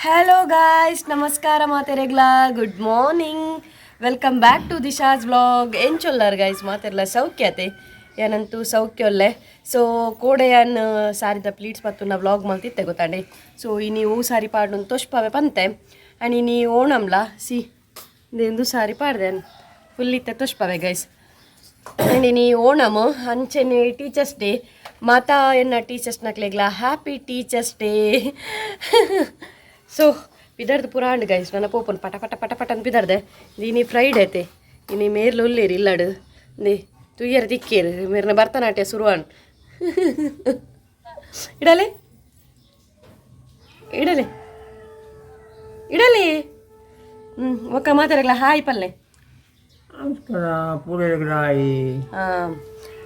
Hello guys, ನಮಸ್ಕಾರ ಮಾತೆರೆಗ್ಲಾ. Good morning, welcome back to Disha's vlog. ಎಂಚೊಲ್ಲಾರ್ guys ಮಾತೆರ್ಲ? ಸೌಖ್ಯತೆ? ಏನಂತೂ ಸೌಖ್ಯೊಲ್ಲೆ. ಸೊ ಕೋಡೆಯನ್ ಸಾರಿದ ಪ್ಲೀಟ್ಸ್ ಪತ್ತುನ ವ್ಲಾಗ್ ಮಲ್ತಿತ್ತೆ ಗೊತ್ತಾಂಡೆ. ಸೊ ಇನಿ ಓ ಸಾರಿ ಪಾಡ್ನು ತೋಷ್ಪಾವೆ ಪಂತೆ. ಆ್ಯಂಡ್ ಇನಿ ಓಣಂಲ ಸಿ ಇಂದು ಸಾರಿ ಪಾಡ್ದೆ ಫುಲ್ ಇತ್ತೆ ತೋಷ್ಪಾವೆ ಗೈಸ್. ಆ್ಯಂಡ್ ಇನಿ ಓಣಮ್, ಅಂಚೆನೆ ಟೀಚರ್ಸ್ ಡೇ. ಮಾತಾ ಎನ್ನ ಟೀಚರ್ಸ್ ನಕ್ಲೆಗ್ಲ happy teachers day. So ಪಿದರ್ದು ಪೂರ ಆಂಡ್ ಗೈಸ್. ನನ್ನ ಪೋಪನ್ ಪಟ ಪಟ ಪಟ ಪಟ ಅಂತ ಪಿದರ್ದೆ. ಇನಿ ಫ್ರೈಡೆ ಐತೆ. ಇನಿ ಮೇರ್ಲು ಉಲ್ಲೇರಿ ಇಲ್ಲಡು ಇಂದೆ ತುಯ್ಯರ ತಿಕ್ಕೇರು. ಮೇರ್ನ ಭರತನಾಟ್ಯ ಶುರುವಾನ್. ಇಡಲೆ ಇಡಲೆ ಇಡಲಿ. ಒಕ್ಕ ಮಾತಾಡಗ್ಲ ಹಾಯ್ ಪಲ್ಲೆ. ನಮಸ್ಕಾರ ಪೂರೆಗ್ರಾಯಿ.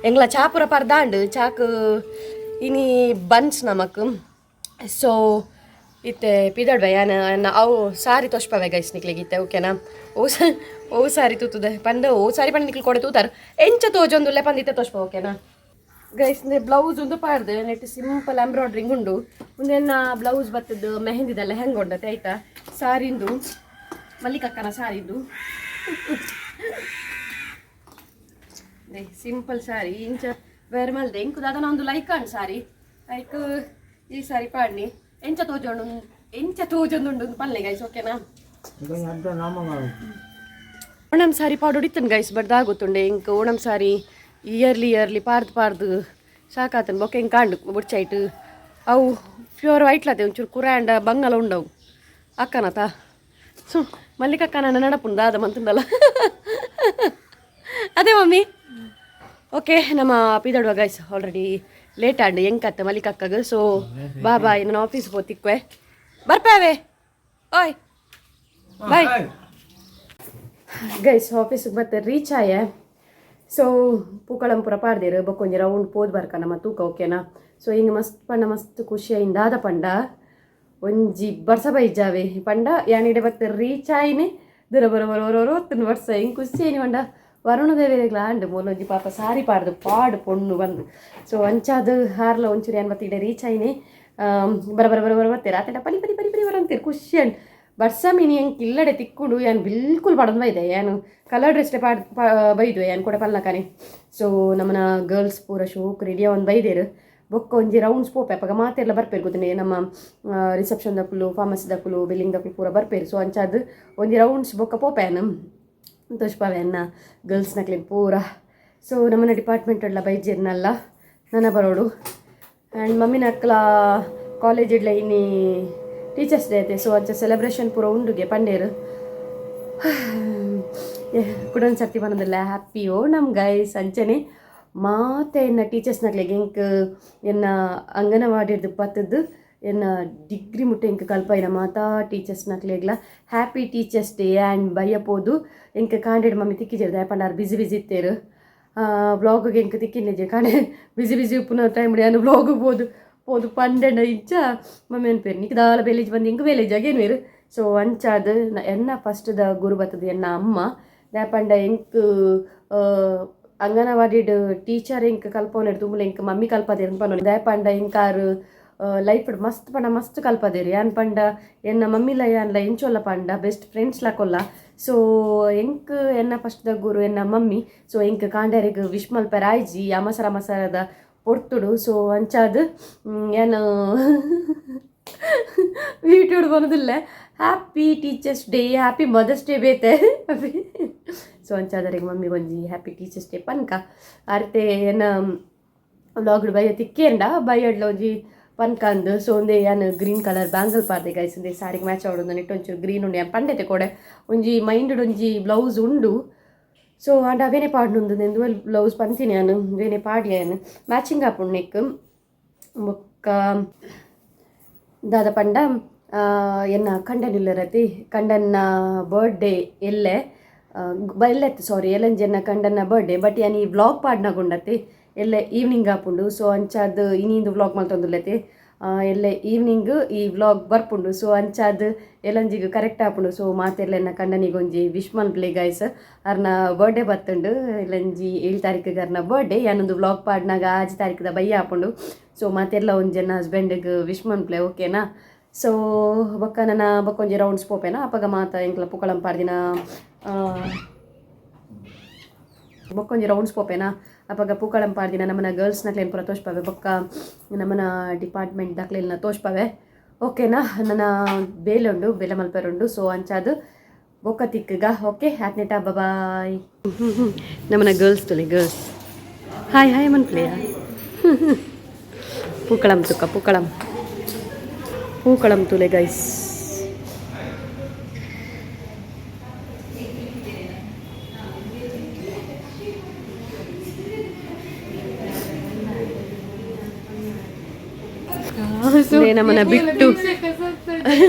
ಎಂಗ್ಲ ಚಾಪುರ ಪರ್ದಾಂಡ್. ಚಾಕ್ ಇನಿ ಬನ್ಸ್ ನಮಕ್. ಸೊ ಇತ್ತೆ ಪಿದಡ್ವೆ ಯಾನ. ಅವು ಸಾರಿ ತೋಷ್ಪವೆ ಗೈಸ್ ನಿಕ್ಲೆಗ್ ಇತ್ತೆ, ಓಕೆನಾ? ಓ ಸ ಓ ಸಾರಿ ತೂತುದೆ ಪಂಡ, ಓ ಸಾರಿ ಪಂಡ ನಿಕ್ಲು ಕೊಡೆ ತೂತಾರ. ಎಂಚ ತೋಜೊಂದುಲ್ಲೆ ಪಂದ್ ಇತ್ತೆ ತೋಷ್ಪ, ಓಕೆನಾ ಗೈಸ್? ಬ್ಲೌಸ್ ಒಂದು ಪಾಡ್ದೆ. Net simple embroidering ಉಂಡು. ಉಂದೆನ್ನ ಬ್ಲೌಸ್ ಬತ್ತದ್ದು ಮೆಹಂದಿದಲ್ಲ ಹೆಂಗೆ ಉಂಡತೆ ಆಯ್ತಾ. ಸಾರಿಂದು ಮಲ್ಲಿಕಕ್ಕನ ಸಾರಿಂದು ಸಿಂಪಲ್ ಸಾರಿ ಇಂಚ ವೇರ್ ಮಲ್ದೆ. ಇಂಕು ದಾದನ ಒಂದು ಲೈಕ್ ಅನ್ ಸಾರಿ ಐಕ್ ಈ ಸಾರಿ ಪಾಡ್ನಿ. ಎಂಚ ತೋಜೊಂಡು, ಎಂಚ ತೋಜೊಂದುಂಡು ಪಲ್ಲೆ ಗೈಸ್, ಓಕೆನಾ? ಓಣಂ ಸಾರಿ ಪಾಡೋಡಿತ್ತನ್ ಗೈಸ್, ಬಟ್ ದಾಗೊತ್ತುಂಡೆ ಇಂಕ್ ಓಣಂ ಸಾರಿ ಇಯರ್ಲಿ ಇಯರ್ಲಿ ಪಾರ್ದು ಪಾರ್ದು ಸಾಕಾತನ್. ಬೊಕ್ಕ ಇಂಕ್ ಕಾಂಡು ಬುಡ್ಚೈಟ್ ಅವು ಪ್ಯೂರ್ ವೈಟ್ಲಾತೆ. ಒಂಚೂರು ಕುರಾಂಡ ಬಂಗಲ ಉಂಡವು ಅಕ್ಕನತ. ಸೊ ಮಲ್ಲಿಕಕ್ಕ ನನ್ನ ನಡಪುಂಡು ದಾದ ಮಂತುಂಡಲ್ಲ ಅದೇ ಮಮ್ಮಿ. ಓಕೆ, ನಮ್ಮ ಪಿದಡುವ guys. Already late and ಎಂಕತ್ತ ಮಲ್ಲಿಕಕ್ಕಗ. So ಬಾ ಬಾಯ್, ನಾನು ಆಫೀಸ್ ಪೋತಿಕ್ವೆ. ಬರ್ಪಾವೆ. ಓಯ್ ಬಾಯ್ ಗೈಸ್. ಆಫೀಸಿಗೆ ಮತ್ತೆ ರೀಚ್ ಆಯೆ. ಸೊ ಪೂಕಳಂಪುರ ಪಾಡ್ದೇರು. ಬೊಕ್ಕೊಂಜಿ ರೌಂಡ್ ಪೋದ್ ಬರ್ಕ ನಮ್ಮ ತೂಕ, ಓಕೆನಾ? ಸೊ ಹಿಂಗೆ ಮಸ್ತ್ ಪಂಡ ಮಸ್ತ್ ಖುಷಿಯಾಯಿಂದ ದಾದ ಪಂಡ ಒಂಜಿ ಬರ್ಸ ಬೈಜಾವೆ ಪಂಡ ಯಾನಿಡೆ ಬತ್ತ ರೀಚ್ ಆಯಿನಿ ದೂರ ಬರ ಬರ ಬರ ಹೊತ್ತುನು ಬರ್ಸ. ಹಿಂಗೆ ಖುಷಿ ಆಯ್ನಿ ಪಂಡ ವರುಣ ದೇವರೆಗ್ಲ ಆಂಡ್ ಮೂಲೊಂಜಿ ಪಾಪ ಸಾರಿ ಪಾಡ್ದು ಪಾಡು ಪೊಣ್ಣು ಬಂದು. ಸೊ ಅಂಚಾದ ಹಾರ್ಲ ಒಂಚೂರು ಏನ್ ಬತ್ತ ಇಡೆ ರೀಚ್ ಆಯ್ನಿ ಬರ ಬರ ಬರ ಬರ ಬರ್ತೀರ ಆತಂಡ ಪನಿ ಪನಿ ಪನಿ ಪನಿ ಬರಂತೀರಿ. ಖುಷಿ ಅಂಡ್ ಬರ್ಸ ಮೀನಿ ಎಂಕ್ ಇಲ್ಲಡೆ ತಿಕ್ಕುಂಡು. ಯಾನ್ ಬಿಲ್ಕುಲ್ ಪಾಡೊಂದು ಬೈದೆ. ಯಾನು ಕಲರ್ ಡ್ರೆಸ್ ಪಾಡ್ ಬೈದು ಯಾನ್ ಕೂಡ ಪಲ್ಲಕನೆ. ಸೊ ನಮ್ಮನ ಗರ್ಲ್ಸ್ ಪೂರ ಶೋಕ್ ರೆಡಿ ಒಂದು ಬೈದೇರು. ಬೊಕ್ಕ ಒಂಜಿ ರೌಂಡ್ಸ್ ಪೋಪೆ. ಅಪಗ ಮಾತೆಲ್ಲ ಬರ್ಪೇರು ಗೊತ್ತುಂಡೆ. ನಮ್ಮ ರಿಸೆಪ್ಷನ್ ದಕುಲು, ಫಾರ್ಮಸಿ ದಕುಲು, ಬಿಲ್ಲಿಂಗ್ ದಕುಲು ಪೂರ ಬರ್ಪೇರು. ಸೊ ಅಂಚಾದ್ ಒಂಜಿ ರೌಂಡ್ಸ್ ಬೊಕ್ಕ ಪೋಪೆ ಯಾನ್. ತೋಜ್ಪಾವೆ ಅನ್ನ ಗರ್ಲ್ಸ್ ನಕ್ಲೆನ್ ಪೂರ. ಸೊ ನಮ್ಮನ ಡಿಪಾರ್ಟ್ಮೆಂಟ್ ಎಲ್ಲ ಬೈಜೇರ್ನಲ್ಲ ನನ್ನ ಬರೋಡು. And ಮಮ್ಮಿನ ಅಕ್ಕಲ college idli ಇನ್ನಿ teachers day ಐತೆ. ಸೊ ಅಂಚ ಸೆಲೆಬ್ರೇಷನ್ ಪೂರ ಉಂಡುಗೆ ಪಂಡೇರು. ಕುಡೊಂದು ಸರ್ತಿ ಬಂದಿಲ್ಲ, ಹ್ಯಾಪಿ ಓಣಂ ಗೈಸ್. ಅಂಚನೆ ಮಾತೆ ಎನ್ನ ಟೀಚರ್ಸ್ನಕ್ಲೆಗ್. ಎಂಕ್ ಎನ್ನ ಅಂಗನವಾಡಿರ್ದು ಪತ್ತದ್ದು ಎನ್ನ ಡಿಗ್ರಿ ಮುಟ್ಟೆ ಎಂಕ್ ಕಲ್ಪಾಯಿನ ಮಾತಾ ಟೀಚರ್ಸ್ನಕ್ಲೆಗ್ಲ happy teachers day. And ಬಯ್ಯಪೋದು ಎಂಕ್ ಕಾಂಡೆಡ್ ಮಮ್ಮಿ ತಿಕ್ಕಿಜೆರ್. ದಾಯೆ ಬಿಸಿ ಬಿಸಿ ಇತ್ತೇರು. ವ್ಲಾಗ್ಗೆ ಎಂಕ್ ತಿಕ್ಕಿನ್ನೆಜೆ. ಕಾಂಡೆ ಬಿಸಿ ಬಿಸಿ ಉಪ್ಪುನ ಟೈಮ್ ಯಾನು ವ್ಲಾಗ್ ಪೋದು ಪೋದು ಪಂಡೆಂಡ ಇಂಚ ಮಮ್ಮಿ ಅನ್ಪೇರು, ನಿಕ್ ದಾಲ ಬೇಲೇಜ್ ಬಂದು ಇಂಕ್ ಬೇಲೇಜ್ ಆಗೇನು. ಸೊ ಅಂಚಾದ್ ಎನ್ನ ಫಸ್ಟ್ದ ಗುರು ಬತ್ತದ ಎನ್ನ ಅಮ್ಮ. ದಾಯೆ ಎಂಕ್ ಅಂಗನವಾಡಿಡ್ ಟೀಚರ್ ಎಂಕ್ ಕಲ್ಪವನೇರ್ ದುಂಬುಲ ಎಂಕ್ ಮಮ್ಮಿ ಕಲ್ಪದೇರ್ ಪನೊಲಿ. ದಾಯೆ ಪಂಡ ಎಂಕಾರು ಲೈಫ್ ಮಸ್ತ್ ಪಂಡ ಮಸ್ತ್ ಕಲ್ಪದೇರು. ಯಾನ್ ಪಂಡ ಎನ್ನ ಮಮ್ಮಿಲ ಯಾನ್ಲ ಎಂಚೊಲ್ಲ ಪಂಡ ಬೆಸ್ಟ್ ಫ್ರೆಂಡ್ಸ್ ಲಾಕೊಲ್ಲ. ಸೊ ಎಂಕ್ ಎನ್ನ ಫಸ್ಟ್ the ಗುರು ಎನ್ನ ಮಮ್ಮಿ. ಸೊ ಎಂಕ್ ಕಾಂಡ್ಯಾರಿಗ್ ವಿಶ್ ಮಲ್ಪೆರ ಆಯ್ಜಿ ಅಮಸರ ಅಮಸರದ ಪೊರ್ತುಡು. ಸೊ ಅಂಚಾದ್ ಯಾನ್ ಯೂಟ್ಯೂಬ್ ಬರೋದಿಲ್ಲ. Happy Teachers Day, happy Mother's Day ಬೇತೆ. ಸೊ ಅಂಚಾದರಿಗೆ ಮಮ್ಮಿಗೆ ಒಂಜಿ happy teachers day ಪನ್ಕ. ಅರ್ತೆ ಎನ್ನ ವ್ಲಾಗ್ ಬಯ್ಯ ತಿಕ್ಕೇಂಡ ಬಯ್ಯಡ್ಲ ಒಂಜಿ ಪನ್ಕಂದು. ಸೊ ಒಂದೇ ಯಾನ್ green colour bangle ಪಾರ್ದೆ guys. ಒಂದೇ ಸಾರಿಗೆ ಮ್ಯಾಚ್ ಆವೊಡು. ನೆಟ್ ಒಂಚೂರು ಗ್ರೀನ್ ಉಂಡು. ಯಾನ್ ಪಂಡೆತೆ ಕೊಡೆ ಒಂಜಿ ಮೈಂಡ್ ಒಂಜಿ ಬ್ಲೌಸ್ ಉಂಡು. ಸೊ ಆಂಡ ಅವೇನೆ ಪಾಡ್ನುಂದು ನೆಂದು ಬ್ಲೌಸ್ ಪಂತೀನಿ ಯಾನು. ವೇನೆ ಪಾಡಿ ಯಾನು ಮ್ಯಾಚಿಂಗ್ ಆಪುಂಡು ನೆಕ್. ಬೊಕ್ಕ ದಾದ ಪಂಡ ಎನ್ನ ಕಂಡನಿಲ್ಲರತಿ ಕಂಡನ್ನ ಬರ್ಡೇ ಎಲ್ಲೆ ಎಲ್ಲೆತ್ತು, ಸಾರಿ, ಎಲ್ಲಂಜಿ ಎನ್ನ ಕಂಡನ್ನ ಬರ್ಡೇ. ಬಟ್ ಯಾನ್ ಈ ವ್ಲಾಗ್ ಪಾಡ್ನಗುಂಡತಿ ಎಲ್ಲೆ ಈವ್ನಿಂಗ್ ಆಪುಂಡು. ಸೊ ಅಂಚಾದ್ ಇನಿಂದು ವ್ಲಾಗ್ ಮಲ್ತೊಂದುಲ್ಲೆತಿ. ಎಲ್ಲೆ ಈವ್ನಿಂಗ್ ಈ ವ್ಲಾಗ್ ಬರ್ಪುಂಡು. ಸೊ ಅಂಚಾದ್ ಎಲ್ಲಂಜಿಗ್ ಕರೆಕ್ಟ್ ಆಪುಂಡು. ಸೊ ಮಾತೆರ್ಲ ಎನ್ನ ಕಂಡನಿಗೊಂಜಿ ವಿಶ್ ಮಲ್ಪುಲೆ ಗೈಸ್. ಅರ್ನ ಬರ್ಡೇ ಬತ್ತುಂಡು. ಎಲ್ಲಂಜಿ 7 ತಾರೀಕಿಗೆ ಅರ್ನ ಬರ್ಡೇ. ಯಾನೊಂದು ವ್ಲಾಗ್ ಪಾಡ್ನಾಗ 6 ತಾರೀಕುದ ಬಯ್ಯ ಆಪುಂಡು. ಸೊ ಮಾತೆರ್ಲ ಒಂಜಿ ಎನ್ನ ಹಸ್ಬೆಂಡ್ಗೆ ವಿಶ್ ಮಲ್ಪುಲೆ, ಓಕೆನಾ? ಸೊ ಬೊಕ್ಕ ನನ ಬೊಕ್ಕೊಂಜಿ ರೌಂಡ್ಸ್ ಪೋಪೇನ ಅಪಗ ಮಾತ ಎಂಕ್ಲ ಪೂಕಳಂ ಪಾಡ್ದಿನ ಬೊಕ್ಕೊಂಜಿ ರೌಂಡ್ಸ್ ಪೋಪೇನ ಅಪಗ ಪೂಕಳಂ ಪಾಡ್ದಿನ ನಮ್ಮನ ಗರ್ಲ್ಸ್ನಕ್ಲೇನು ಪೂರ ತೋಷ್ಪವೆ ಬೊಕ್ಕ ನಮ್ಮನ ಡಿಪಾರ್ಟ್ಮೆಂಟ್ ದಾಕ್ಲೆಲ್ನ ತೋಷ್ಪವೆ ಓಕೆನಾ. ನನ್ನ ಬೇಲೆ ಉಂಡು, ಬೇಲೆ ಮಲ್ಪೆರುಂಡು. ಸೊ ಅಂಚಾದು ಬೊಕ್ಕ ತಿಕ್ಕಗ. ಓಕೆ, ಹ್ಯಾಪ್ನೆಟಾ, ಬಾಯ್. ನಮ್ಮನ ಗರ್ಲ್ಸ್ ತುಲೆ, ಗರ್ಲ್ಸ್ ಹಾಯ್ ಹಾಯ್ ಮನ್ಪ್ಲೆಯ. ಪೂಕಳಂ ತುಕ್ಕ, ಪೂಕಳಂ ಪೂಕಳಂ ತುಲೆ ಗೈಸ್. ನಮ್ಮನ್ನ ಬಿಟ್ಟು,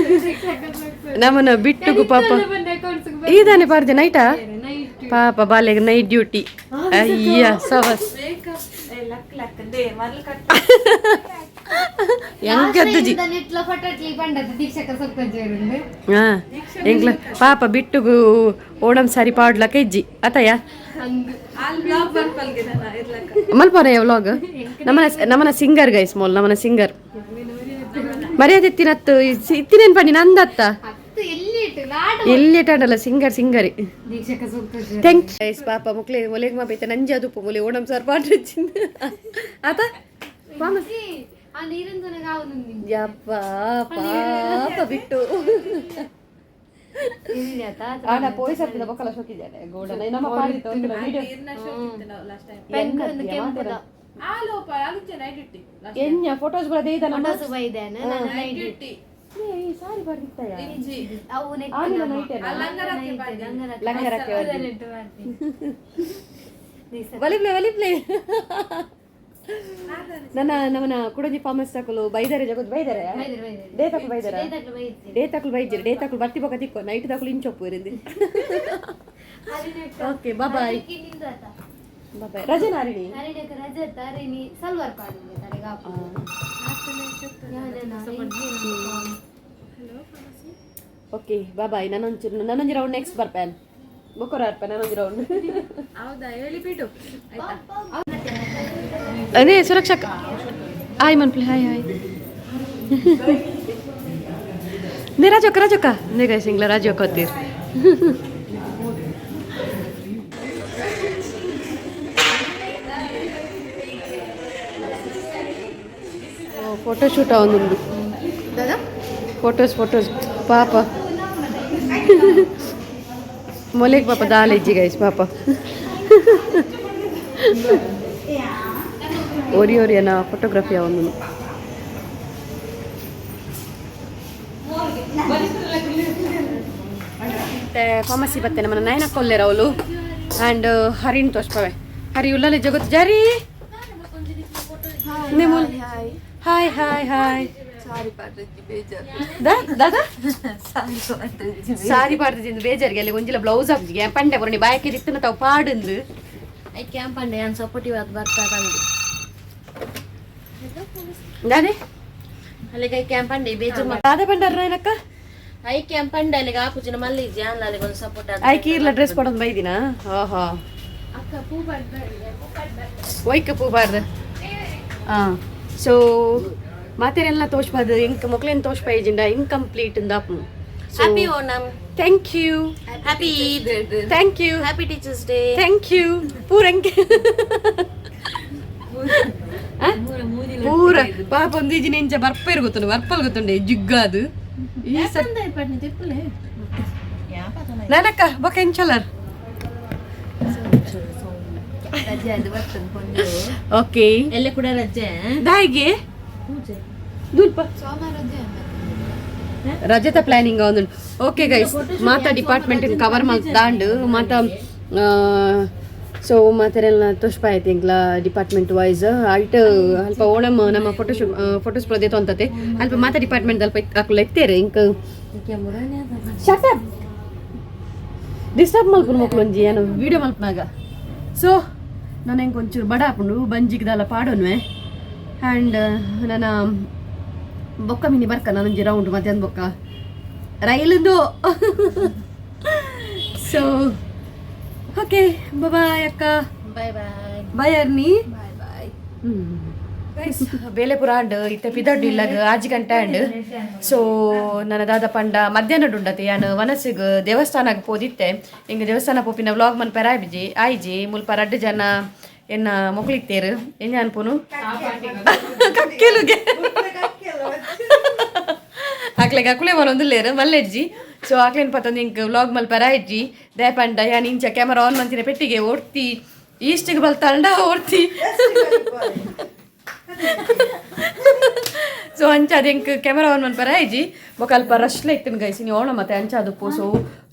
ನಮ್ಮನ್ನ ಬಿಟ್ಟು ಪಾಪ ಈದಾನೆ ಪಾರ್ದೆ ನೈಟಾ ಪಾಪ ಬಾಲೆಗೆ ನೈಟ್ ಡ್ಯೂಟಿ. ಅಯ್ಯ ಸವಸ್ ಎಂಕದ್ದುಜಿ. ಹಾ ಎಂಕ್ಲ ಪಾಪ ಬಿಟ್ಟುಗು ಓಣಂ ಸಾರಿ ಪಾಡ್ಲಕ್ಕ ಇಜ್ಜಿ ಅತಯ್ಯ ಮಲ್ಪೋರ ವ್ಲಾಗ್. ನಮ್ಮನ ನಮ್ಮನ ಸಿಂಗರ್ ಗೈಸ್, ಮೋಲ್ ನಮ್ಮನ ಸಿಂಗರ್ ಮರ್ಯಾದೆ ಇತ್ತಿನತ್ತು ಇತ್ತಿನೇನು ಪಂಡಿ ನಂದತ್ತ ಎಲ್ಲಿ ಸಿಂಗರ್ ಸಿಂಗರಿ. Thank guys. ಪಾಪ ಮುಕ್ಲೆ ಒಲೆಗ್ ಮಾ ಬೈತ ನಂಜಿ ಅದು ಮೊಲೆ ಓಣಂ ಸಾರ್ ಪಾಡ್ರಚ್ಚಿಂದ ಆತ ಯಪ್ಪ ಪಾಪ ಬಿಟ್ಟು ಆನ ಪೋಯ್ಸತ್ತಿದ ಬೊಕ್ಕಲ ಶೋಕಿದ್ದಾನೆ ಗೋಡನ ನಮ್ಮ ಪಾಡಿತ್ತು ವಿಡಿಯೋ ಎನ್ಯ ಫೋಟೋಸ್ ಕೂಡ ದೇದ ನಮ್ಮ ಸಾರಿ ಬರ್ದಿತ್ತಯ್ಯ. ಆನಿನ ನೈಟ್ ಲಂಗರಕ್ಕೆ ವಲಿಪ್ಲೆ ವಲಿಪ್ಲೆ. ನನ್ನ ನಮ್ಮನ ಕುಡಂಜಿ ಫಾರ್ಮಸ್ ತಕಲು ಬೈದರೆ ಜಗತ್ ಬೈದರೆ ಡೇ ತಕಲು ಬೈದರ ಡೇ ತಕಲು ಬೈಜಿರಿ ಡೇ ತಕಲು ಬರ್ತಿ ಬೊಕ ತಿಕ್ಕೋ ನೈಟ್ ತಕಲು ಇಂಚೊಪ್ಪು ಇರಿಂದಿ. Okay, bye bye. ರಜೆ ನಾರಿಣಿ. Okay, bye. ನಾನೊಂಚೂರು ನಾನೊಂಜಿ ರೌಂಡ್ ನೆಕ್ಸ್ಟ್ ಬರ್ಪೇನ್ ಬೊಕೊರ ಅರ್ಪೆ ನಾನೊಂಜಿ ರೌಂಡ್. ಹೌದಾ, ಹೇಳಿ ಬಿಡು. ಅದೇ ಸುರಕ್ಷಾ ಹಾಯ್ ಮನ್ಪ್ಲೆ ಹಾಯ್ ಹಾಯ್ ನೇ ರಾಜಕ್ಕ ರಾಜಕ್ಕ ನೇ ಗೈಸ್ ಇಂಗ್ಲ ರಾಜಕ್ಕ ಹೊತ್ತೀರ್. ಫೋಟೋ ಶೂಟ್ ಒಂದೊಂದು ಫೋಟೋಸ್ ಫೋಟೋಸ್ ಪಾಪ ಮೊಲೆಗ್ ಪಾಪ ದಾಲೆಜ್ಜಿ ಗೈಸ್ ಪಾಪ ಒರಿ ಒರಿಯನ ಫೋಟೋಗ್ರಫಿ ಒಂದು. ಮತ್ತೆ ಫಾರ್ಮಸಿ ಬತ್ತೆ ನಮ್ಮನ್ನ ನಯನ ಕೊಲ್ಲೆರ ಅವಳು ಆ್ಯಂಡ್ ಹರಿಣ್ ತೋಷ್ಪವೆ ಹರಿ ಉಲ್ಲಲೆ ಜಗತ್ತು ಜಾರಿ ಹಾಯ್ ಹಾಯ್ ಹಾಯ್ ದಾದಾ ಸಾರಿ ಪಾಡ್ದಿದ್ದು ಬೇಜಾರಿಗೆ ಅಲ್ಲಿ ಒಂಜಿಲ ಬ್ಲೌಸ್ ಹಾಕ್ಜಿಗೆ ಪಂಡೆ ಬರೋಣಿ ಬಾಯಕ್ಕೆ ಇತ್ತನ ತಾವು ಪಾಡಂದು. I camp ಪಂಡೆ ನಾನು ಸಪೋರ್ಟಿವ್ ಆದ್ ಬರ್ತಾ ಬಂದು. ದಾದೆ ಅಲ್ಲಿಗೆ I camp ಪಂಡೆ ಬೇಜಾರ್. ದಾದೆ ಪಂಡಾರ ನಯನಕ್ಕ. I camp ಪಂಡೆ ಅಲ್ಲಿಗೆ ಆಪುಜಿನ ಮಲ್ಲಿ ಜಾನ್ ಅಲ್ಲಿಗೆ ಒಂದು ಸಪೋರ್ಟ್ ಆದ. ಆಯ್ಕೆ ಇರ್ಲ ಡ್ರೆಸ್ ಕೊಡೋದು ಬೈದಿನ ಓಹೋ ಒಯ್ಕ ಪೂ ಬಾರ್ದು. ಹಾಂ, ಸೊ ಮಾತೇರೆಲ್ಲ ತೋಷ್ಪಾದ ಇಂಕ ಮೊಕ್ಲೇನ್ ತೋಷ್ಪಾಯಿಜಿಂಡ incomplete ಇಂದಾಪು. Happy Onam. Thank you. Happy Eid. Thank you. Happy teachers day. Thank you. ಪೂರಂಕ್ ಪೂರ ಪಾಪ ಒಂದು ಇಜಿನ ಇಂಚ ಬರ್ಪೇರು ಗೊತ್ತುಂಡು ಬರ್ಪಲ್ ಗೊತ್ತುಂಡೆ ಜಿಗ್ಗಾದು ಈ ನಾನಕ್ಕ ಬೊಕ ಎಂಚಲರ್. ಓಕೆ. ಎಲ್ಲ ಕೂಡ ರಜೆ. ದಾಯಿಗೆ ದುಲ್ಪ ರಜೆತ ಪ್ಲಾನಿಂಗ್ ಒಂದು. ಓಕೆ ಗೈಸ್, ಮಾತಾ ಡಿಪಾರ್ಟ್ಮೆಂಟ್ ಕವರ್ ದಾಂಡು ಮಾತಾ. ಸೊ ಮಾತೆರೆಲ್ಲ ತೋಷ್ಪ ಆಯ್ತು ಎಂಕ್ಲ ಡಿಪಾರ್ಟ್ಮೆಂಟ್ ವೈಸ್ ಅಲ್ಟ್ ಅಲ್ಪ ಓಣಮ್ ನಮ್ಮ ಫೋಟೋ ಫೋಟೋಸ್ ಪ್ರದೇತ ಅಂತತೆ ಅಲ್ಪ ಮಾತಾ ಡಿಪಾರ್ಟ್ಮೆಂಟ್ ಅಲ್ಪ ಅಕುಲು ಎತ್ತೇರೆ ಇಂಕ್ ಶಟ್ ಅಪ್ ಡಿಸ್ಟರ್ಬ್ ಮಲ್ಪುನು ಮಕ್ಕಳು ಒಂಜಿ ಏನು ವೀಡಿಯೋ ಮಲ್ಪನಾಗ. ಸೊ ನಾನು ಹೆಂಗೆ ಒಂಚೂರು ಬಡ ಆಪುಂಡು ಬಂಜಿಗ್ದಲ್ಲ ಪಾಡೋನ್ವೆ ಆ್ಯಂಡ್ ನನ್ನ ಬೊಕ್ಕ ಮಿನಿ ಬರ್ಕ ನಾನೊಂಜಿ ರೌಂಡ್ ಮಧ್ಯಾಹ್ನ ಬೊಕ್ಕ ರೈಲುಂದು. ಸೊ ಓಕೆ, ಬಾಯ್ ಅಕ್ಕ. Bye bye. ಬಾಯ್ ಅರ್ನಿ. Bye bye. ಹ್ಮ್. ಬೇಲೆ ಪುರ ಆಂಡ್ ಇತ್ತೆ ಪಿದಡ್ಡು ಇಲ್ಲಗ ಆಜಿ ಗಂಟೆ ಆಂಡ್. ಸೊ ನನ್ನ ದಾದ ಪಂಡ ಮಧ್ಯಾಹ್ನ ಉಂಡತೆ ಯಾನ್ ವನಸಿಗ್ ದೇವಸ್ಥಾನಗ್ ಪೋದಿತ್ತೆ. ಹಿಂಗ ದೇವಸ್ಥಾನ ಪೋಪಿನ ವ್ಲಾಗ್ ಮನ್ ಪೆರಾಬಿಜಿ ಆಯ್ಜಿ. ಮುಲ್ಪ ರಡ್ಡು ಜನ ಎನ್ನ ಮೊಕ್ಲಿತ್ತೇರು ಎಂಜ ಅನ್ಪುನು ಕಕ್ಕೆಲುಗೆ ಆಕ್ಲೆಗ್ ಅಕುಲೆ ಮನೊಂದುಲ್ಲೇರು ಮಲ್ಲೆಜ್ಜಿ. ಸೊ ಆಕ್ಲೇನ್ ಪತ್ತೊಂದು ಇಂಕ್ ವ್ಲಾಗ್ ಮಲ್ಪೆರ ಆಯ್ಜಿ. ದಯಪಂಡ ಯಾನ್ ಇಂಚ ಕ್ಯಾಮರಾ ಆನ್ ಮಂತಿನ ಪೆಟ್ಟಿಗೆ ಓಡ್ತಿ ಈಸ್ಟಿಗೆ ಬಲ್ತಾಂಡ ಓಡ್ತಿ. ಸೊ ಅಂಚ ಅದು ಎಂಕ್ ಕ್ಯಾಮರಾ ಆನ್ ಮನ್ಪೆರ ಆಯ್ಜಿ. ಬೊಕ ಅಲ್ಪ ರಶ್ಲ ಇತ್ತಿನ ಗೈಸ್ ಇನಿ ಓಣ ಮತ್ತೆ ಅಂಚ ಅದು ಸೊ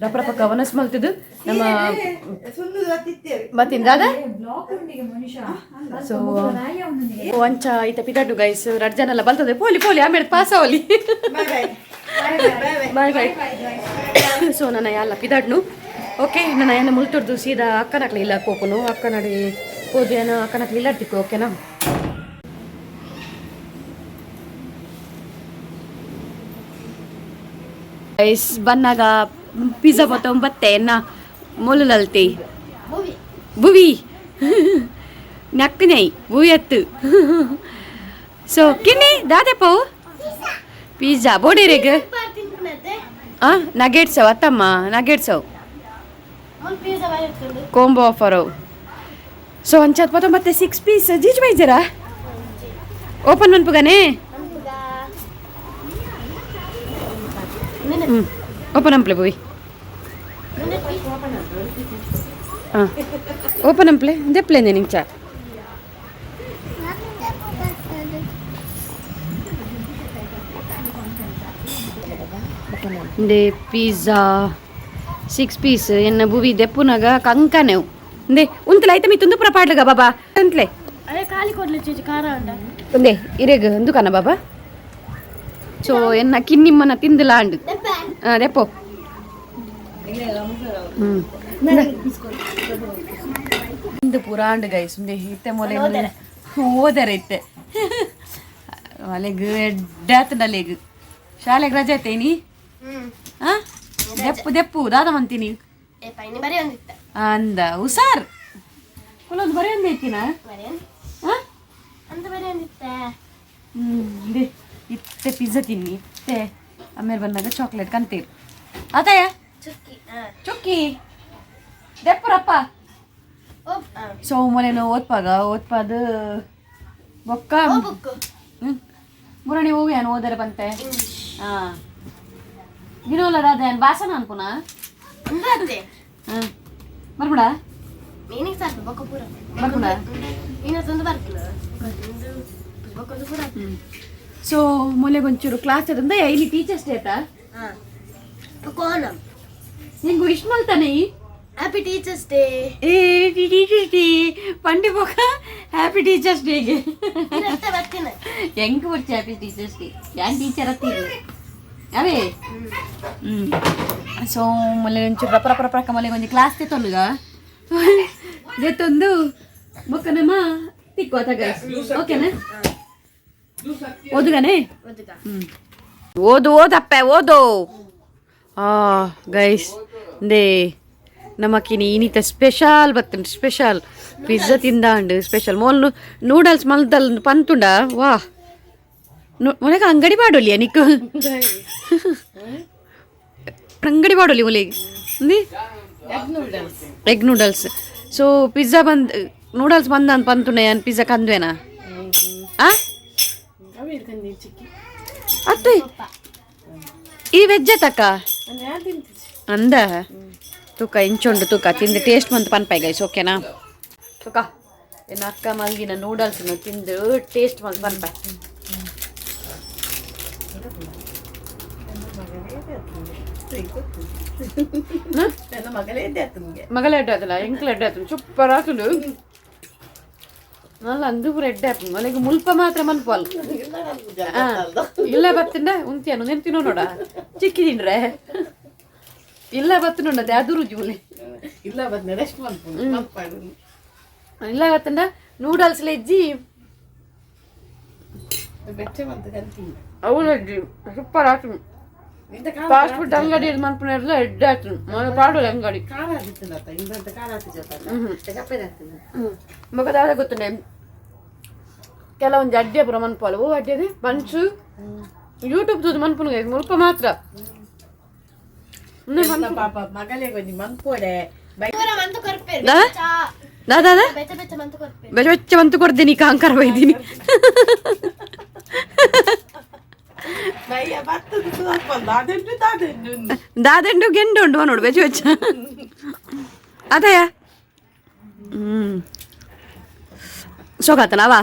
ರಪ ರಪಕ ವನಸ್ ಮಲ್ತಿದ್ದು ನಮ್ಮ ಮತ್ತಿನ್ ದಾದ. ಸೊ ಅಂಚ ಈತ ಪಿದಡ್ಡು ಗೈಸ್. ರಡ್ ಜನ ಎಲ್ಲ ಬಲ್ತದೆ. ಪೋಲಿ ಪೋಲಿ ಆಮೇಲೆ ಪಾಸ್ ಅವಲಿ. Boy boy. ಸೊ ನನ್ನ ಯಾಲ ಪಿದಡ್ನು. ಓಕೆ, ನನ್ನ ಏನ ಮುಲ್ತುರ್ದು ಸೀದಾ ಅಕ್ಕನಕ್ಲೆ ಇಲ್ಲ ಕೋಪನು ಅಕ್ಕನಡಿ ಪೋದು ಏನ ಅಕ್ಕನಕ್ಲೆ ಇಲ್ಲ ತಿಕ್ಕು. ಓಕೆನಾ? ಗೈಸ್, ಬನ್ನಾಗ ಪಿಜ್ಜಾ ಬತ್ತೊಂಬತ್ತೆ ಎನ್ನ ಮೊಲುಲಲ್ತಿ ಭುವಿ ನಕ್ಕನೈ ಭುವಿ ಅತ್ತು. ಸೊ ಕಿನ್ನಿ ದಾದೆಪ್ಪವು ಪಿಜ್ಜಾ ಬೋಡಿರೇಗ್ ಆ ನಗೆಟ್ಸ್ ಅವು ಅತ್ತಮ್ಮ ನಗೆಟ್ಸ್ ಅವು ಕೋಂಬೋ ಆಫರ್ ಅವು. ಸೊ ಅಂಚಾತ್ ಪತ್ತೊಂಬತ್ತೆ ಸಿಕ್ಸ್ ಪೀಸ್ ಜೀಜ್ ಬೈಜರಾ ಓಪನ್ ಮನ್ಪುಗನೆ. ಹ್ಞೂ ಓಪನ್ ಅಂಪ್ಲೆ ಬುವಿ. ಹಾಂ ಓಪನ್ ಅಂಪ್ಲೆ ದೆಪ್ಲೆ ನಿಂಚ. ಇಂದೆ pizza six piece ಎನ್ನ ಬುವಿ ದೆಪ್ಪುನಗ ಕಂಕನೆವು. ಇಂದೆ ಉಂತಲೆ ಐತ ಮಿ ತುಂದುಪುರ ಪಾಡ್ಲಗ ಬಾಬಾ ಉಂತ್ಲೆ. ಅದೇ ಖಾಲಿ ಕೊಡ್ಲಿ ಚೀಚಿ ಖಾರ ಉಂಡ. ಒಂದೇ ಇರೆಗ್ ದುಕಾನ ಬಾಬಾ. ಸೊ ಎನ್ನ ಕಿನ್ನಿಮ್ಮನ ತಿಂದುಲಾಂಡ್ ದೆಪ್ಪೋ. ಹ್ಮ್ ತಿಂದು ಪೂರ ಆಂಡ್ ಗೈಸ್. ಉಂದೆ ಇತ್ತೆ ಮೊಲೆ ಓದರೆ ಇತ್ತೆ ಅಲೆಗ್ ಎಡ್ಡೆ ಆತಂಡ. ಅಲೆಗ್ ಶಾಲೆಗ್ ರಜೆ ಐತೇನಿ. ಆ ದೆಪ್ಪು ದೆಪ್ಪು ದಾದ ಮಂತೀನಿ. ಏ ಪೈನಿ ಬರೀ ಒಂದಿತ್ತ. ಅಂದ ಹುಷಾರ್ ಕುಲೊಂದು ಬರೀ ಒಂದ್ ಐತಿನ. ಬರೀ ಆ ಅಂತ ಬರೀ ಒಂದಿತ್ತ. ಹ್ಮ್ ಇದೆ ಇತ್ತೆ ಪಿಜ್ಜಾ ತಿನ್ನಿ ಇತ್ತೆ. ಆಮೇಲೆ ಬಂದಾಗ ಚಾಕ್ಲೇಟ್ ಕಂತೀರಿ ಆತಾಯ. ಚುಕ್ಕಿ. ಚುಕ್ಕಿ ದೆಪ್ಪುರಪ್ಪ. ಓ. ಸೊ ಮೊನ್ನೆ ಓದ್ಪಾಗ ಓದ್ಪಾದ ಬೊಕ್ಕ ಬುಕ್. ಹ್ಮ್ ಮುರಣಿ ಹೋಗಿ ಏನು ಓದರೆ ಬಂತೆ. ಹಾ ದಿನೋಲ ದಾದ ಏನು ಭಾಷಣ ಅನ್ಪುನಾ. ಅಂದಾತೆ. ಹಾಂ ಬರ್ಬಿಡ. ಮೀನಿಗೆ ಸಾಕು ಬೊಕ್ಕ ಪೂರ. ಬರ್ಪುಣ. ಮೀನ ತಂದು ಬರ್ತಿಲ್ಲ ಬೊಕ್ಕೊಂದು ಪೂರ. ಸೊ ಮೊನ್ನೆ ಒಂಚೂರು ಕ್ಲಾಸ್ ಅದಂದ ಇಲ್ಲಿ ಟೀಚರ್ಸ್ ಡೇ ಆತಾ. ಹಾಂ ಕೋನಂ. ನಿಂಗೆ ವಿಶ್ ಮಲ್ತಾನೆ ಈ. Happy teachers day. ಏ ಟೀಚರ್ಸ್ ಡೇ ಪಂಡಿ ಪೋಕ ಹ್ಯಾಪಿ ಟೀಚರ್ಸ್ ಡೇಗೆ. ಬರ್ತೀನಿ. ಹೆಂಗ್ ಬರ್ತಿ happy teachers day? ಯಾನ್ ಟೀಚರ್ ಹತ್ತೀರಿ ಅವೇ. ಹ್ಮ್ ಸೊ ಮೊನ್ನೆ ಒಂಚೂರು ರಪ ರಪ ರಪ ಮೊನ್ನೆ ಒಂಜಿ ಕ್ಲಾಸ್ ತೆತ್ತೊಂದುಗ ದೆತ್ತೊಂದು ಬೊಕ್ಕನಮ್ಮ ತಿಕ್ಕು ಆತ ಗೈಸ್. ಓಕೆನಾ? ಓದುಗನೆ. ಓದುಗ. ಹ್ಮ್ ಓದು ಓದಪ್ಪ ಓದು. ಆ guys they ನಮಕಿನಿ ಇನ್ನಿತ special ಬತ್ತುಂಡು special pizza ತಿಂದಾಂಡು special mole noodles ಮಲ್ದಲ್ ಪಂತುಂಡ ವಾ ಮೊನೆಗ ಅಂಗಡಿ ಮಾಡೋಲಿಯ ನಿಕ್ಕು ಅಂಗಡಿ ಮಾಡೋಲಿ ಮೊಲೆಗೆ egg noodles. So pizza bandh noodles ಬಂದ ಅಂತ ಪಂತುಂಡ ಯಾನ್ ಪಿಜ್ಜಾ ಕಂದ್ವೇನಾ ಆ ಅತ್ತೆ ಈ ವೆಜ್ ತಕ್ಕ ಅಂದ ತೂಕ ಇಂಚೊಂಡು ತೂಕ ತಿಂದು ಟೇಸ್ಟ್ ಬಂತು ಪನ್ಪೈ ಗೈಸ್. ಓಕೆನಾ? ತೂಕ ಇನ್ನು ಅಕ್ಕ ಮಲ್ದಿನ ನೂಡಲ್ಸ್ ತಿಂದು ಟೇಸ್ಟ್ ಬಂತು ಪನ್ಪೈ. ಮಗಳ ಎಡ್ಡೆ ಆತಲ್ಲ ಎಂಕ್ಲ ಎಡ್ಡೆ ಆತು ಸೂಪರ್ ಆತುಂಡು ನಲ್ಲ ಅಂದು ಪೂರ ಎಡ್ಡೆ ಆತು ಮನೆಗೆ ಮುಲ್ಪ ಮಾತ್ರ ಮನ್ಪಲ್ ಇಲ್ಲ ಬತ್ತಂಡ ಉಂತಿಯನು ನೆನ್ತಿನೋ ನೋಡ ಚಿಕ್ಕಿ ತಿಂಡ್ರೆ ಇಲ್ಲ ಬತ್ತು ನೋಡದೆ ಅದು ರುಚಿ ಮುಲಿ. ಇಲ್ಲ ಬದ್ನೆ ರೆಸ್ಟ್ ಮನ್ಪುಂಡು ಮನ್ಪಾಡು. ಇಲ್ಲ ಬತ್ತಂಡ ನೂಡಲ್ಸ್ ಲೆಜ್ಜಿ. ಬೆಚ್ಚ ಮಂತ್ ಕಂತೀನಿ. ಅವು ಸೂಪರ್ ಆತು. ಫಾಸ್ಟ್ ಫುಡ್ ಅಂಗಡಿ ಮನ್ಪುನ ಎಡ್ಡೆ ಆತು ಮನೆ ಪಾಡೋಲ್ಲ ಅಂಗಡಿ. ಖಾರ ಆದಿತ್ತಲ್ಲ ಇಂದಂತ ಖಾರ ಆತಿಜ. ಮಗ ದಾದ ಗೊತ್ತುಂಡೆ. ಕೆಲವೊಂದು ಅಡ್ಡೆ ಪೂರ ಮನ್ಪಲ್ಲ. ಓ ಅಡ್ಡೆ ಬಂಚು ಯೂಟ್ಯೂಬ್ ತೂದು ಮನ್ಪುನು ಮುಲ್ಪ ಮಾತ್ರ. ಪಾಪ ಮಗಲೇ ಕೊಂಚ ಮಂಪೋಡೆ. ದಾದಾ ಬೆಚ್ಚ ಬೆಚ್ಚ ಮಂತು ಕೊಡ್ತೀನಿ, ಕಾಂಕರ ಬೈದೀನಿ. ದಾದೆಂಡು ಗೆಂಡು ಉಂಡು ನೋಡು, ಬೆಚ್ಚ ಬೆಚ್ಚ ಅದಯ್ಯ. ಸೋಗಾತನವಾ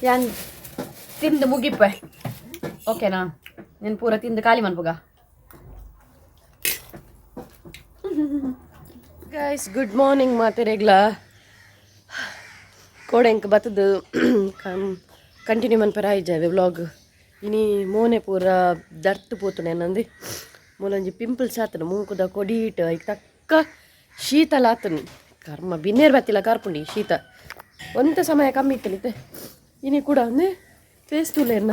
ಯಾನ್ ತಿಂದು ಮುಗಿಪ್ಪೆ, ಓಕೆನಾ? ನೀನು ಪೂರ ತಿಂದು ಖಾಲಿ ಮನ್ಪುಗ. ಗೈಸ್, ಗುಡ್ ಮಾರ್ನಿಂಗ್ ಮಾತೆರೆಗ್ಲ. ಕೋಡೆಂಕ್ ಬತ್ತದು ಕಂಟಿನ್ಯೂ ಮನ್ಪೆರ ಆಯ್ಜಾವೆ ವ್ಲಾಗ್. ಇನಿ ಮೋನೆ ಪೂರ ದರ್ತ್ ಪೋತುಂಡು ಎನ್ನಂದು. ಮೂಲೊಂಜಿ ಪಿಂಪಲ್ಸ್ ಆತನು ಮೂಕುದ ಕೊಡೀಟ್, ಐಕ್ ತಕ್ಕ ಶೀತಲ ಆತನು. ಕರ್ಮ ಬಿನ್ನೇರು ಬತ್ತಿಲ್ಲ ಕಾರ್ಪುಂಡಿ ಶೀತ ಒಂತ ಸಮಯ ಕಮ್ಮಿ ಇತ್ತಲಿತ್ತೆ. ಇನಿ ಕೂಡ ಒಂದೇ ಫೇಸ್ ತೂಲೆ ಎನ್ನ.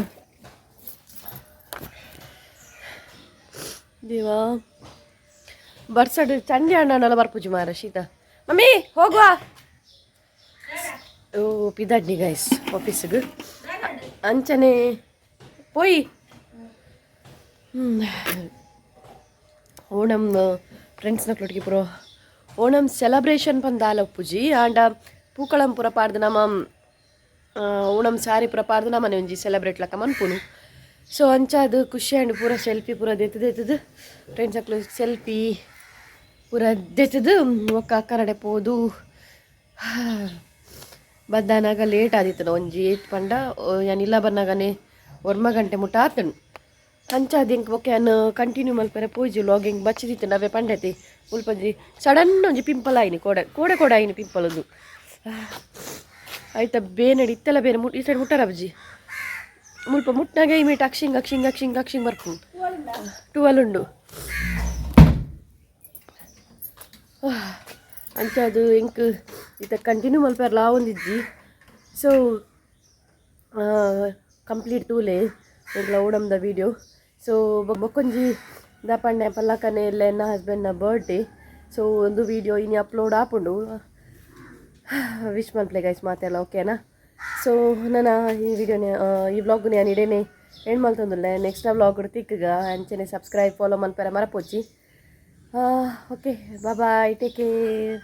ದೇವಾ, ಬರ್ಸಡು ಚಂಡಿ ಅಣ್ಣನೆಲ್ಲ ಬರ್ಪುಜಿ ಮಾರ ಶೀತ. ಮಮ್ಮಿ, ಹೋಗುವ. ಓ ಪಿದಾಡ್ನಿ ಗೈಸ್ ಆಫೀಸಿಗೆ ಅಂಚನೆ ಪೋಯಿ. ಓಣಂ ಫ್ರೆಂಡ್ಸ್ನ ಪೂರ ಓಣಂ ಸೆಲೆಬ್ರೇಷನ್ ಪಂದಾಲ ಉಪ್ಪುಜಿ. ಆಂಡ ಪೂಕಳಂ ಪೂರ ಪಾಡ್ದು ನಮ ಓಣಂ ಸಾರಿ ಪೂರ ಪಾಡ್ದು ನಮನೆ ಒಂಜಿ ಸೆಲೆಬ್ರೇಟ್ ಲಕ್ಕ ಮನ್ಪುನು. ಸೊ ಅಂಚ ಅದು ಖುಷಿ ಆಂಡ್ ಪೂರ ಸೆಲ್ಫಿ ಪೂರ ದೆತ್ತದು, ಫ್ರೆಂಡ್ಸ್ ಅಕ್ಲು ಸೆಲ್ಫಿ ಪೂರ ದೆತ್ತದು. ಒಕ್ಕ ಅಕ್ಕನಡೆ ಪೋದು ಬದ್ದಾನಾಗ ಲೇಟ್ ಆದಿತ್ತನ. ಒಂಜಿ ಏತ್ ಪಂಡ, ಯಾನ್ ಇಲ್ಲ ಬನ್ನಾಗನೆ 1 ಗಂಟೆ ಮುಟ್ಟ ಆತನು. ಅಂಚ ಅದು ಎಂಕ್ ಬೊಕ್ಕ ಯಾನ್ ಕಂಟಿನ್ಯೂ ಮಲ್ಪೆರೆ ಪೋಯಿಜಿ ವ್ಲಾಗಿಂಗ್. ಬಚ್ಚಿದಿತ್ತು ನವೆ ಪಂಡತಿ. ಮುಲ್ಪಂಜಿ ಸಡನ್ ಒಂಜಿ ಪಿಂಪಲ್ ಆಯಿನಿ, ಕೋಡೆ ಕೋಡೆ ಕೋಡೆ ಆಯಿನಿ ಪಿಂಪಲ್ ಒಂದು. ಆಯ್ತಾ, ಬೇನಡಿ ಇತ್ತೆಲ್ಲ ಬೇರೆ ಮುಟ್ ಈ ಸೈಡ್ ಮುಟ್ಟಾರ ಬಜ್ಜಿ. ಮುಲ್ಪ ಮುಟ್ನಾಗ ಈ ಮೀಟ್ ಅಕ್ಷಿಂಗ್ ಅಕ್ಷಿಂಗ್ ಅಕ್ಷಿಂಗ್ ಅಕ್ಷಿಂಗ್ ಬರ್ಪು. ಟುವೆಲ್ ಉಂಡು. ಅಂಚ ಅದು ಎಂಕ್ ಇತ್ತ ಕಂಟಿನ್ಯೂ ಮಲ್ಪೆರ್ಲ ಒಂದಿಜ್ಜಿ. ಸೊ ಕಂಪ್ಲೀಟ್ ತೂಲೆ ಎಂಕ್ಲ ಓಣಂದ ವೀಡಿಯೋ. ಸೊ ಬೊಕ್ಕೊಂಜಿ ದಾಪಂಡೆ ಪಲ್ಲಕ್ಕನೆ ಇಲ್ಲ, ಎನ್ನ ಹಸ್ಬೆಂಡ್ನ ಬರ್ಡೇ. ಸೊ ಒಂದು ವೀಡಿಯೋ ಇನಿ ಅಪ್ಲೋಡ್ ಆಪುಂಡು. ವಿಶ್ ಮಲ್ಪ್ಲೆ ಗೈಸ್ ಮಾತೆಲ್ಲ, ಓಕೆನಾ? ಸೊ ನನ್ನ ಈ ವಿಡಿಯೋನ, ಈ ವ್ಲಾಗ್ ನಾನು ಇಡೇನೆ ಎಂಡ್ ಮಲ್ತೊಂದುಲ್ಲೆ. ನೆಕ್ಸ್ಟ್ ವ್ಲಾಗ್ ತಿಕ್ಕಗ. ಅಂಚನೆ ಸಬ್ಸ್ಕ್ರೈಬ್, ಫಾಲೋ ಮನ್ಪೆರೆ ಮರಪೋಚಿ. Okay, bye, take care.